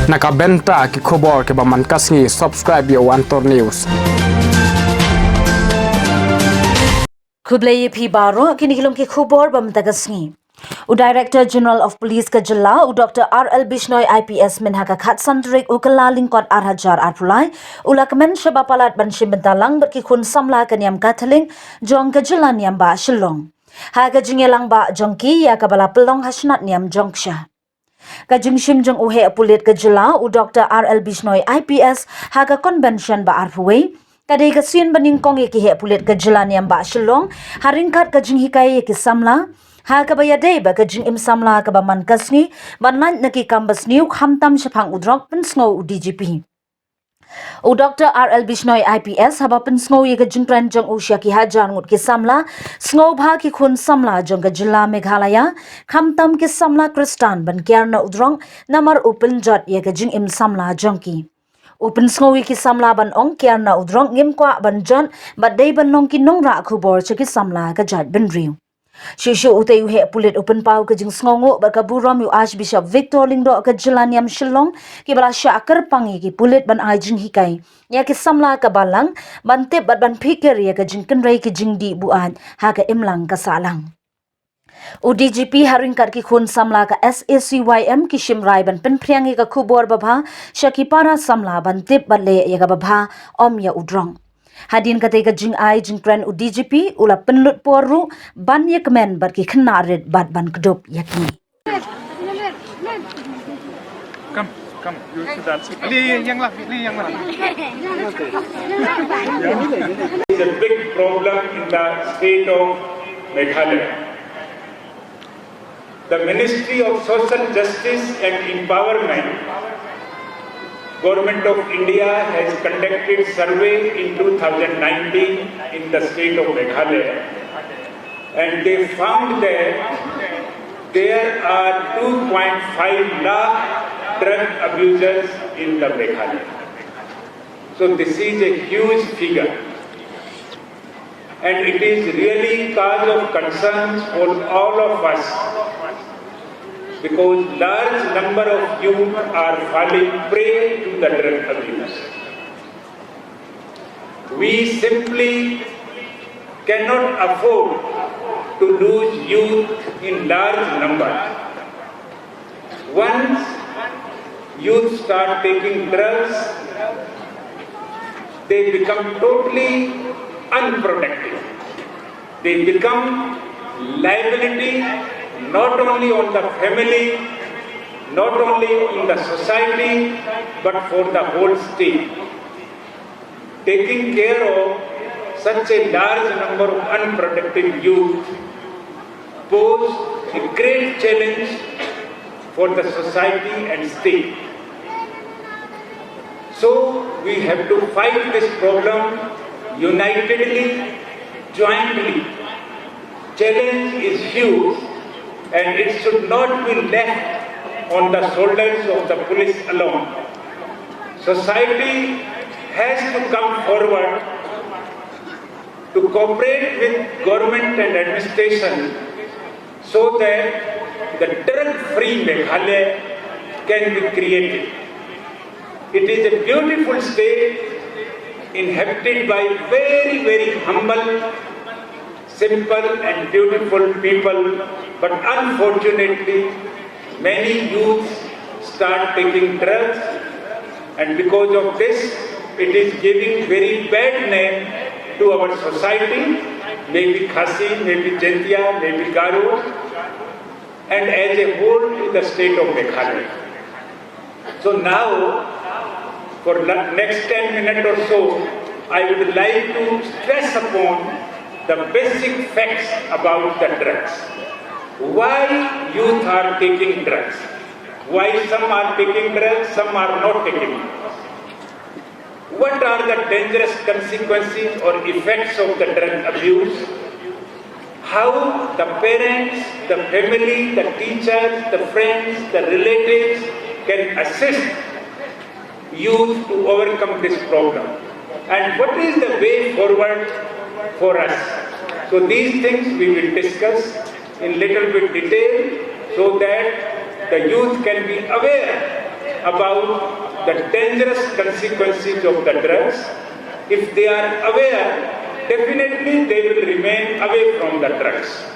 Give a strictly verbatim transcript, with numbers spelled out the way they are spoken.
Na ka bynta ki khubor kiba man ka sngi, subscribe ïa u Antor News. Khublei ïa phi baroh, kine ki long ki khubor ba mynta ka sngi. U Director General of Police ka jylla, u Doctor R L Bishnoi I P S, mynha ka khatsan tarik u Kyllalyngkot ar hajar arphew lai, u la kmen shaba palat ban shim bynta lang bad ki khun samla ka niam Katholik jong ka jylla niam ba Shillong, ha ka jingïalang ba jong ki ïa kaba la pynlong ha shnat niam jong ksha. Ka jingshim jong u heh pulit ka jylla, u Doctor R L Bishnoi I P S, ha ka convention ba arphew wei, ka dei ka sien ba nyngkong ïa ki heh pulit ka jylla niam ba Shillong, ha ryngkat ka jinghikai ïa ki samla, ha kaba ïadei bad ka jingim samla kaba man ka sngi, ban lait na ki kam ba sniew khamtam shaphang u drok, pynsngew u D G P. U Doctor R L Bishnoi I P S haba pynsngew ïa ka jingkren jong u sha ki hajar ngut ki samla, sngewbha ki khun samla jong ka jylla Meghalaya, khamtam ki samla Khristan, ban kiar na u drok, namar u pynjot ïa ka jingim samla jong ki. U pynsngew ïa ki samla ban ong kiar na u drok ngim kwah ban jot, bad dei ban long ki nongrah khubor sha ki samla ka jaitbynriew. Shuh shuh utei u heh pulit u pynpaw ka jingsngewnguh bad ka burom ïa u Archbishop Victor Lyngdoh ka jylla niam Shillong, kiba la shah kyrpang ïa ki pulit ban ai jinghikai ïa ki samla ka balang, ban tip bad ban phikir ïa ka jingkynrei ki jingdih buaid ha ka imlang ka sahlang. U D G P ha ryngkat ki khun samla ka S A C Y M ki shim rai ban pynphriang ïa ka khubor babha sha ki para samla ban tip bad leh ïa kaba bha, ym ïa u drok. Hadien katei ka jingai jingkren u D G P u la pynlut por ruh ban ïakmen bad ki khynnah rit bad ban kdup ïa ki. Come, come, you should also. Li yang lah, li yang lah. It's a big problem in the state of Meghalaya. The Ministry of Social Justice and Empowerment, Government of India, has conducted survey in two thousand nineteen in the state of Meghalaya, and they found that there are two point five lakh drug abusers in the Meghalaya. So this is a huge figure. And it is really cause of concerns for all of us, because large number of youth are falling prey to the drug abuse. We simply cannot afford to lose youth in large number. Once youth start taking drugs, they become totally unproductive. They become liability not only on the family, not only in the society, but for the whole state. Taking care of such a large number of unproductive youth pose a great challenge for the society and state. So we have to fight this problem unitedly, jointly. Challenge is huge and it should not be left on the shoulders of the police alone. Society has to come forward to cooperate with government and administration so that the drug-free Meghalaya can be created. It is a beautiful state inhabited by very, very humble, simple and beautiful people, but unfortunately, many youths start taking drugs, and because of this, it is giving very bad name to our society, maybe Khasi, maybe Jaintia, maybe Garo, and as a whole to the state of Meghalaya. So now, for the next ten minutes or so, I would like to stress upon the basic facts about the drugs. Why youth are taking drugs? Why some are taking drugs, some are not taking drugs? What are the dangerous consequences or effects of the drug abuse? How the parents, the family, the teachers, the friends, the relatives can assist youth to overcome this problem? And what is the way forward for us? So these things we will discuss in little bit detail so that the youth can be aware about the dangerous consequences of the drugs. If they are aware, definitely they will remain away from the drugs.